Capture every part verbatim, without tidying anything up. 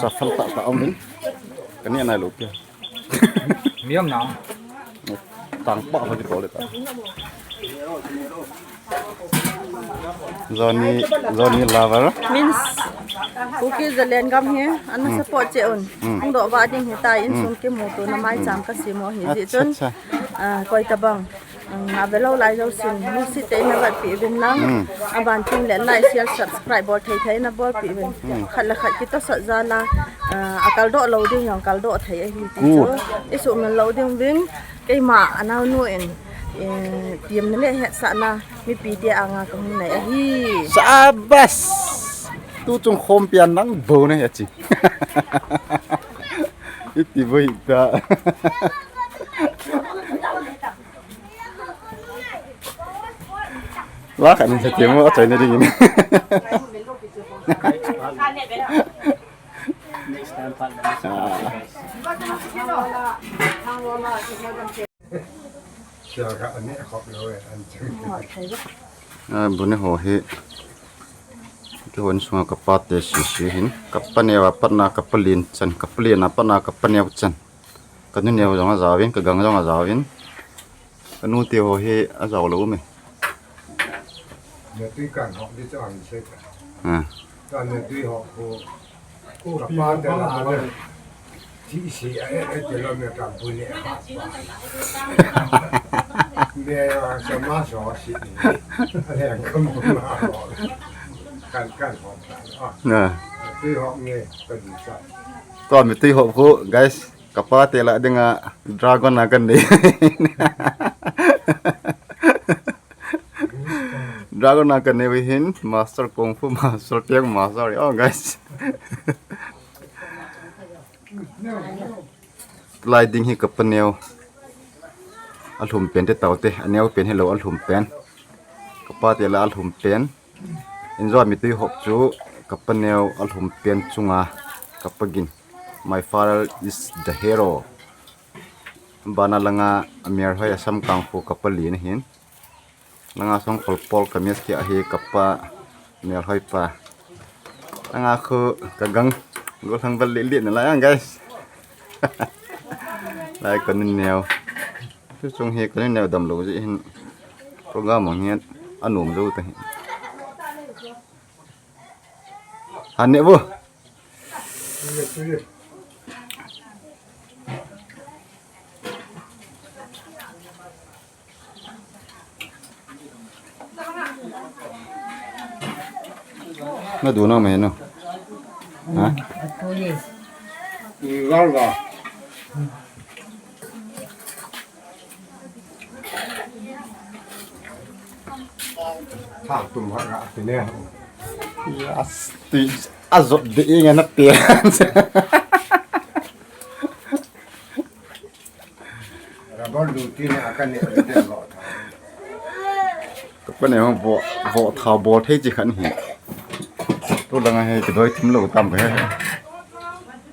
Sa phal ta ta om in. Kani anai lo pia. Miam na. Tang pa ho di ko le ta. Johnny, Johnny Lover. Means, Kuki Zalen gam hi, ana support che un. Ang do ba ding hi ta in sung ki mu tu na mai cham ka si mo hi ji chun. Acha, acha. Ah, koi ta bang. Ang ave lo lai jo sin, nu si te na vat pi vin lang. Aban tin le like, share, subscribe bol thei thei na bol pi vin. Khat la khat ki to sa ja la, ah, a kal do lo ding yong kal do thei a hi ti chu. I su man lo ding vin. Keima anau nu in, eh, piam na le hetsahna mipi te anga ka hung nei ahi. Sabas! Tu chung khom pian nang bo ne achi. Iti bo hi ta. La khat ni sa tiam mo choi na ding in. Next time, Pak. Ah. Ah, bu ne ho hi. Kihon sunga ka pa te sisi hin. Ka pa neo a pat na ka pa lien chan. Ka pa lien a pat na ka pa neo chan. Ka nu neo jong a jaovin, ka gang jong a jaovin. Ka nu te ho hi a jao lo me. Ne tui kan hok di chang se ta. Ah. Ka ne tui hok ko. Ka pa te la ne. Ti si a e e te lo me ka bu ne ha. Ne a sa ma so si ni. A le ka mu ma ho. Kan kan hok ta. Ah. Na. Tui hok ne ka di sa. Ka mi tui hok ko, guys. Ka pa te la dinga dragon a kan nei. Dragon a kan nei hin master kung fu master piang master. Oh, guys. Lai ding hi ka pa neo. A lhum pen te tau te. A neo pen hi lo a lhum pen. Ka pa te la a lhum pen. Injo mi tui hok chu ka pa neo a lhum pen chunga ka pa gin. My father is the hero. Bana langa a mer hoi a sam kang khu ka pa lien hin. Langa song khol pol ka mes ki ahi ka pa mer hoi pa. Langa khu ka gang gol thang bal li li na la yang, guys. Lai ka nu neo. Chu chung hi ka nu neo dam lo ji hin. Program ang hian a nuam zo ta hi. Han ne bu. Na du na me no. Ha? Gal ga. Thang tum ha ga ti ne. Yes, ti a zot de inga na pe. Rubber lu ti ne a kan ne de lo. Ka pa ne hong vo vo tha bol thei chi khan hi. Tu langa he ki doi thim lo tam ka he.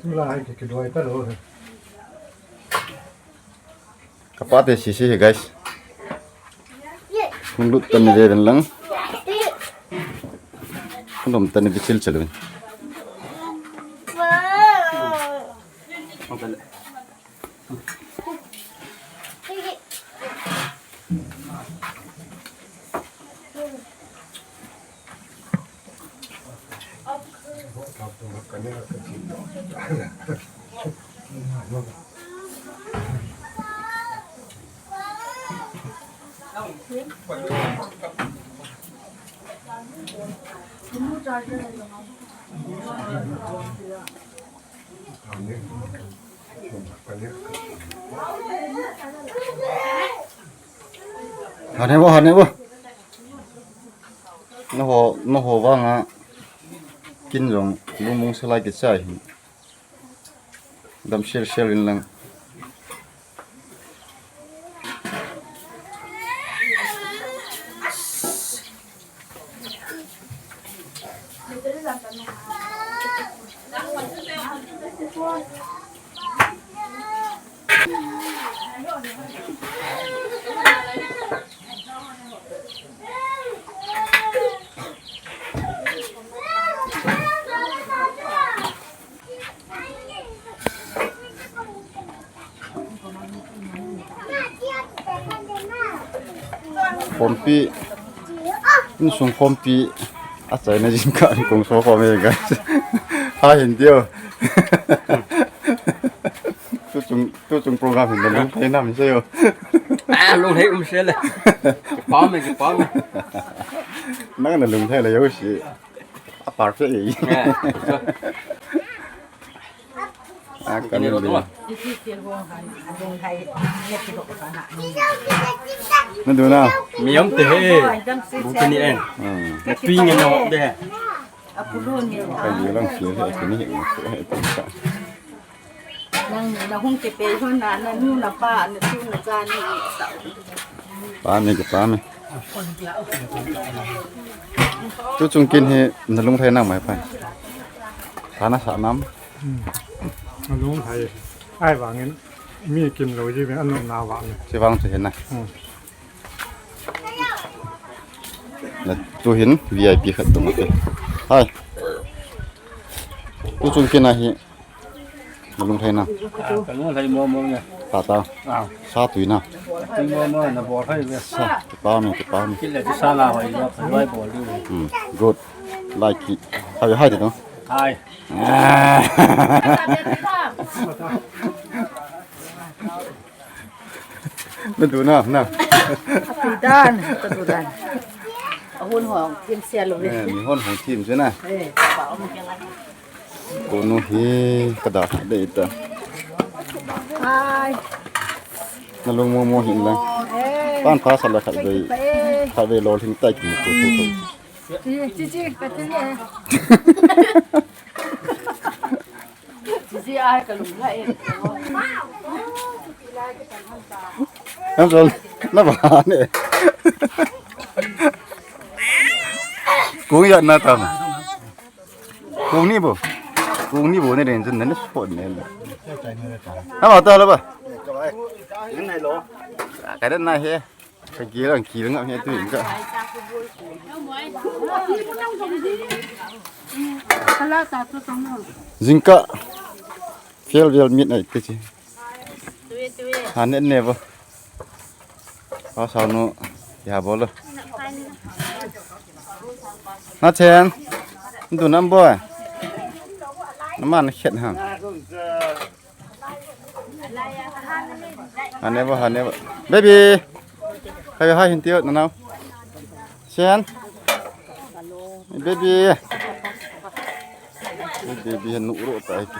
Tu la he ki doi ta lo he. Ka pa te sisi hi, guys. Hung lut tan ve ven lang. Hung dom tan ve chil chal ven. Hane bo, hane bo. Naho, naho vanga kin jong lungmong salai kichai hi. Dam share share in lang. Khompi, insung khompi, achaina jingkah in kong so khom e guys. Hai hin tiu. Tuchung, tuchung program hin nalung thei nam sei o. Ah, lung thei um sei le. Kipah me, kipah me. Nang nalung thei le jouse. A perfect e. Eh, so. A, kan ni lo. Nadu na. Mi om te he. Bukini en. Hmm. Na tui ngen na de. Ka ji lang si he, kini he, he, he, he. Nang, na hung kipe ho na, na nu, na pa, na tu, na cha ni, sa. Pa mi, kipah me. Tuchung kin hi nalung thei nam mai pa. Kana sa nam. Hmm. Nalung thei. Ahivangin mi kin lou ji ve anu na vang. Chi vang chu hin na. Hmm. Na tu hin V I P khat tung te. Hai. Tuchung kin a hi. Nalung thei na. Ah, ka lung thei mo mo ne. Ta ta. Ah. Sa tui na. Tui mo mo na bol thei ve. Sa, kipah me, kipah me. Kile ti sa la hoi lo, ka loi bol lu. Hmm, good. Like it. Hai, hai, no. Hai. Ah. Nadu na, na. Tui dan, tui dan. Ahun hong, tim sia lo. Eh, mi hon hong tim chu na. Eh, pa om. Konu hi ka da dei ta. Hai. Nalung mo mo hin lang. Mo, eh. Pan pha sa la khat vei. Khat vei. Khat vei lolhing tai ki ko ko ko. Chi, chi, chi, ka chi, eh. Chi, chi, ai, ka lung la, eh. Em sol, na ba ne. Kung ya na tam. Kung ni bo. Kung ni bo ne den jun ne sport ne. Na ba ta la ba. Ka den na he. Ka ki lang ki lang he tu ka. Jingkah. Fel vel mit ai te chi. Ha ne ne bo. Pasal nu, ya bol lo. Na chen, tu nam boy. Na man khet ha. Ha ne bo, ha ne bo. Baby. Hai hai hin tiu na nau. Chen. Baby. Baby han nu ro ta ki.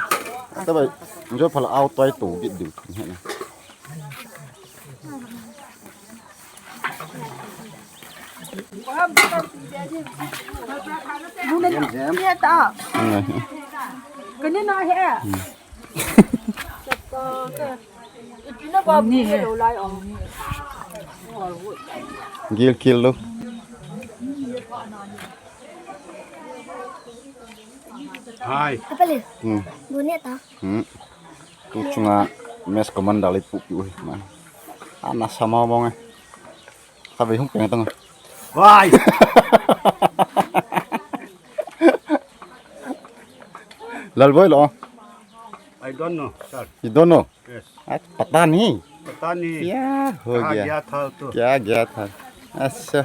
Ta bai. Jo phala au toi to bit diu. Gil kil lo. Hai. Apa le? Hmm. Bonet ah. Hmm. Tu chunga mess commander le pu piu hi ma. Ana sama bong eh. Kha vei hung peng tang. Why? Lal boy lo. I don't know, sir. You don't know? Yes. Ah, pata nahi. Pata nahi. Kya ho gaya? Kya gaya tha to? Kya gaya tha? Acha.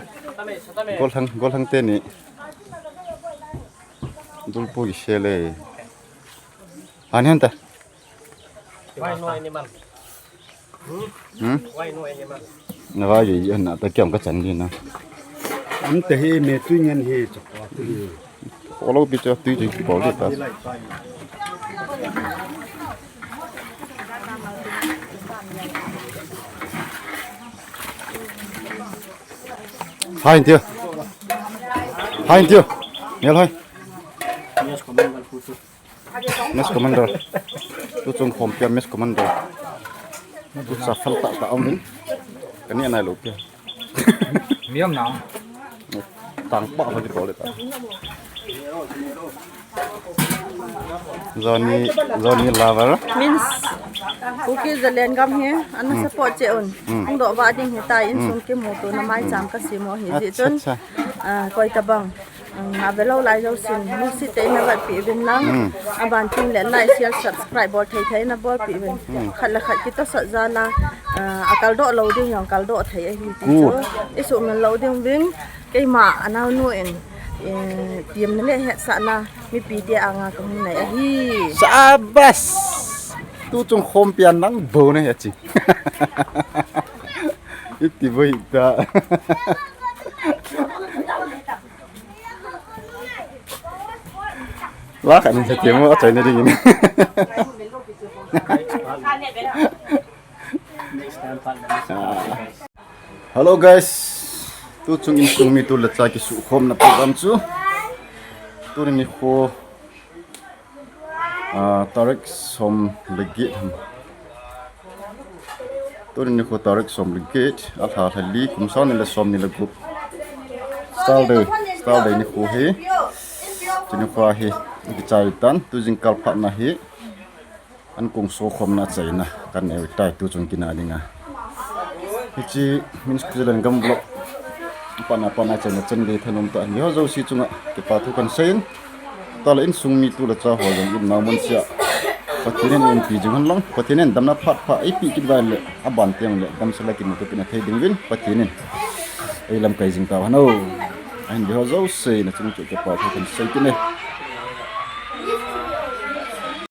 Golhang, golhang teni. Dulpu isele. Ani hanta. Why no animal? Hmm? Why no animal? Na why ye na ta kyam ka chan di na. Am te he me tu nyan he chapa tu he. Olo pi cha tu ji ko le ta. Hai tiu. Hai tiu. Ngel hai. Mess commander. Tu chung khom pia mess commander. Tu sa phal ta ta om in. Kani anai lo pia. Miom na. Tang pa ho di bol ta. Johnny, Johnny lover. Means, Kuki Zalen gam hi, ana support che un. Hmm. Ang do ba ding hi ta in sung ki mo to na mai cham ka si mo hi di chun. Acha, acha. Ah, koi ta bang. Avelou lai jousen lungset tah in navetpi uvin lang. Aban tin le like, share, subscribe bol thei thei in nabolpi uvin. Khat le khat kitosah jal a, akaldoh lou ding jong kaldoh thei ahi ti chu isuhmil lou ding uvin. Keima anaonu in, temna le hetsahna mipi te anga kahung nei ahi. Sabas! Tuchung khompi a nang bou nahi achi. Iti bou hita. La khat nin sa temo achaina dingin. Hello guys, tuchung insung mi tu le cha kisukhomna program chu tuni nikho, tarik som le get ham. Tuni nikho tarik som le get, alha lha li, kum sang ni le som ni le gup. Saturday, Saturday nikho hi. Tuni nikho hi kichai tan, tu jingkah phatna hi. Ankong sokhomna achaina kanei tai tuchung kina dinga. Hiche Min Switzerland gam vlog. Pana pana achaina chan gei thanom tah in ho jouse chunga kipa thu kahin seiyin. Tale insung mi tu le cha ho jong in nau mun sia. Pathen in eiumpi jing hen lang, Pathen in damna phat pha eipe kit uva le aban teng le damsel a kimuto kit na thei ding uvin Pathen in eilamkai jing tauhen o. Ahin ve ho jouse nachung cheh kipa thu kahin sei kit e.